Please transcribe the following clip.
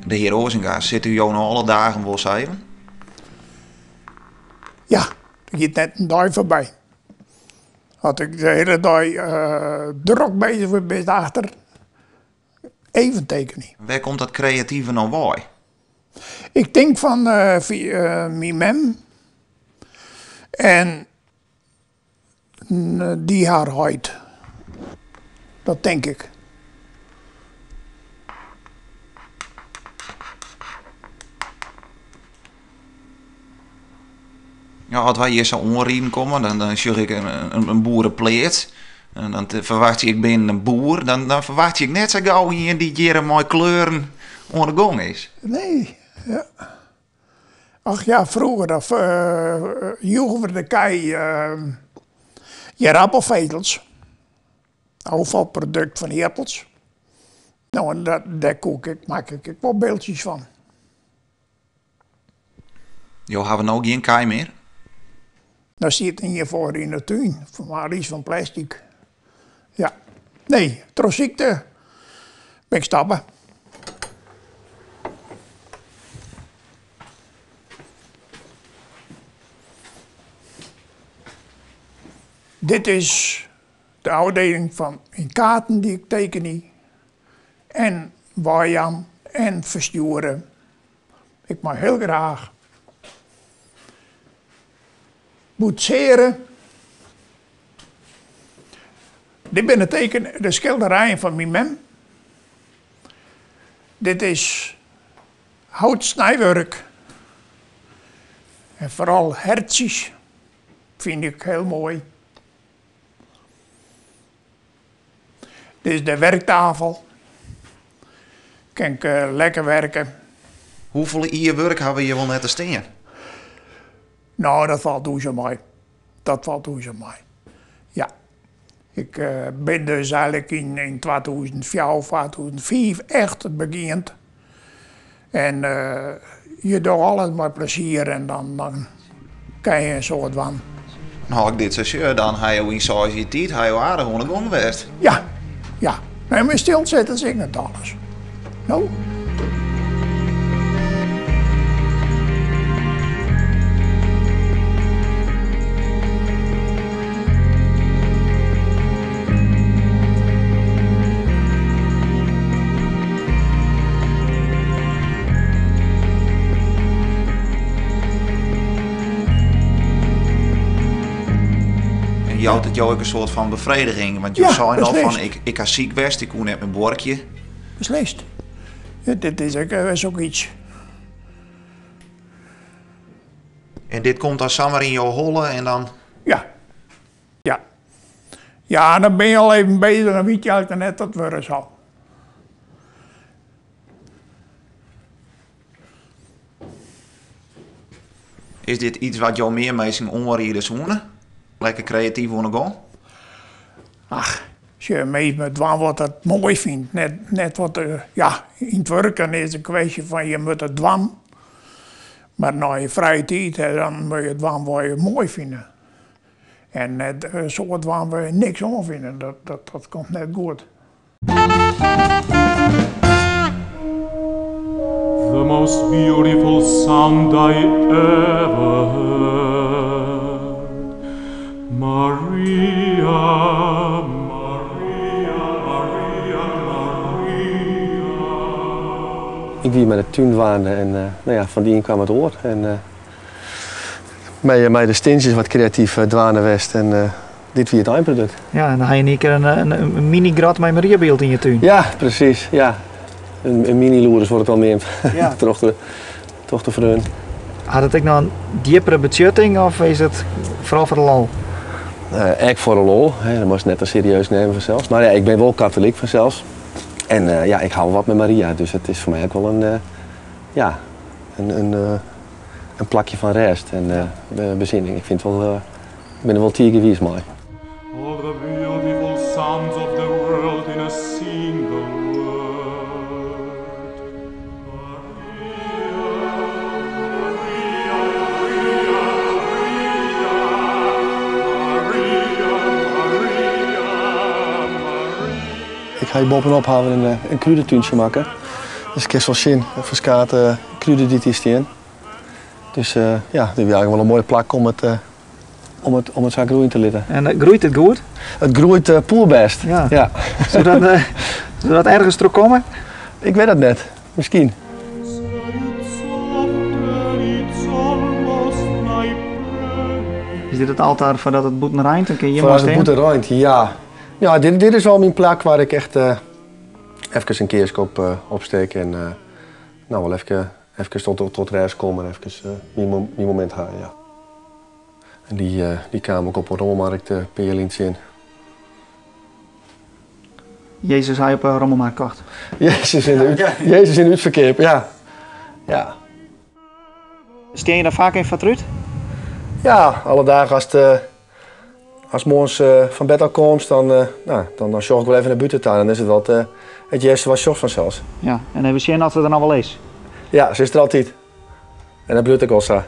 De hear Osinga, sit u jo no alle dagen wol sa even? Ja, der giet net in dei foarby. As ik de hiele dei drok bezich bin, bist achter even tekenje. Wêr komt dat kreative no wei? Ik tink fan myn mem en dy har heit. Dat tink ik. Ja, as wy hjir sa oanriden komme, dan sjoch ik in boerepleats. En dan ferwachtsje ik binnen in boer. Dan ferwachtsje ik net sa gau ien dy't hjir mei kleuren oan de gong is. Nee, ja. Ach ja, froeger dan joegen we de kij ierappelvezels. Ôffalprodukt fan ierdappels. No, en dêr koe ik, makke ik ek wol byldsjes fan. Jo hawwe no gjin kij mear? Der stiet ien foar yn de tún, mar dy is fan plastic. Ja, nee, troch sykte bin ik stoppe. Dit is de ôfdieling fan myn kaarten dy't ik tekenje en weijaan en ferstjoere. Ik mei hiel graach boetsearje. Dit binne teken, de skilderijen fan myn mem. Dit is houtsnijwurk en foaral hertsjes fyn ik hiel moai. Dit is de werktafel. Kin ik lekker werke. Hoefolle jier wurk hawwe je wol net te stean? No, dat falt reuze mei. Dat falt reuze mei. Ja. Ik bin dus eigenlik yn 2004, 2005 echt begjint. En je dogge alles mei plezier en dan kin je in soad dwaan. No, as ik dit sa sjoch, dan ha jo yn seis jier tiid ha jo aardich oan de gong west. Ja, ja. Nee, mar stilsitte is ek net alles. No. En jout it jo ek in soart fan befrediging? Want jo Ja, seinen al fan, beslist. ik ha siik west, ik koe net mear buorkje. Beslist. Dit is ek sok yts. En dit komt dan samar yn jo holle en dan... Ja. Ja. Ja, dan bin je al even bezich en witte je eigenlik net wat it wurde sil. Is dit iets wat jo mear minsken oanriede soene? Lekker kreatyf oan 'e gong? Ach, sjoch, mins moat dwaan wat er moai fynt. Net, net wat er, ja, yn it wurken is in kwestje fan je moatte it dwaan. Mar nei je frije tiid, dan moatte je dwaan wat je moai fine. En net in soad dwaan wêr't je niks oan fine. Dat komt net goed. The most beautiful sound I ever heard. Maria, Maria, Maria, Maria. Ik wie mei de tún dwaande en no ja, fan it ien kaam it oar. En mei de stintsjes wat kreatyf dwaande west en dit wie it einprodukt. Ja, en dan ha je yn ien kear in mini-grot mei Mariabyld yn je tún. Ja, presys. Ja. In mini-Lourdes wurdt it al neamd Ja. troch de freon. Hat it ek noch in djippere betsjutting of is it foaral foar de lol? Ek foar de lol, hè, dat moatst net te serieus nimme fansels. Mar ja, ik bin wol katolyk fansels. En ja, ik hou wat mei Maria, dus it is foar my ek wol in, ja, in plakje fan rêst en besinning. Ik fyn it wol, ik bin der wol tige wiis mei. All the beautiful sounds of the world in a single word. Maria, Maria, Maria, Maria, Maria, Maria. Ik ha hjir boppenop hawwe in krûdetúntsje makke. Dus kinst wol sjen, ferskate kruden dy't hjir stean. Dus ja, dit wie eigentlik wol in moai plak om it, om it, om it sa groeien te litten. En groeit it goed? It groeit poerbêst. Ja. Ja. Soe dat, soe dat ergens troch komme? Ik wit it net. Miskien. Is dit it altaar foardat it bûten reint? Dan kin je Foar mar as it stean. bûten reint, ja. Ja, dit, dit is wel myn plak waar ik echt uh, efkes in kearske op, uh, opsteek en uh, nou wel efke, efkes tot, tot rêst kom en efkes uh, myn, myn momint ha, ja. En dy, uh, dy kaam ik op 'e rommelmarkt uh, pear lyn tsjin. Jezus hy op 'e rommelmarkt kocht. Jezus yn de, út, Jezus yn de útferkeap, ja. Ja. Stean je daar faak even foar it rút? Ja, alle dagen as, uh, as moarns uh, fan bed ôf komst, dan, uh, nou, dan, dan sjoch ik wol even nei bûten ta. Dan is it wat, uh, it earste wat sjochst fansels. Ja, en even sjen oft it der noch wol is. Ja, se is der altyd. En dat bliuwt ek wol sa.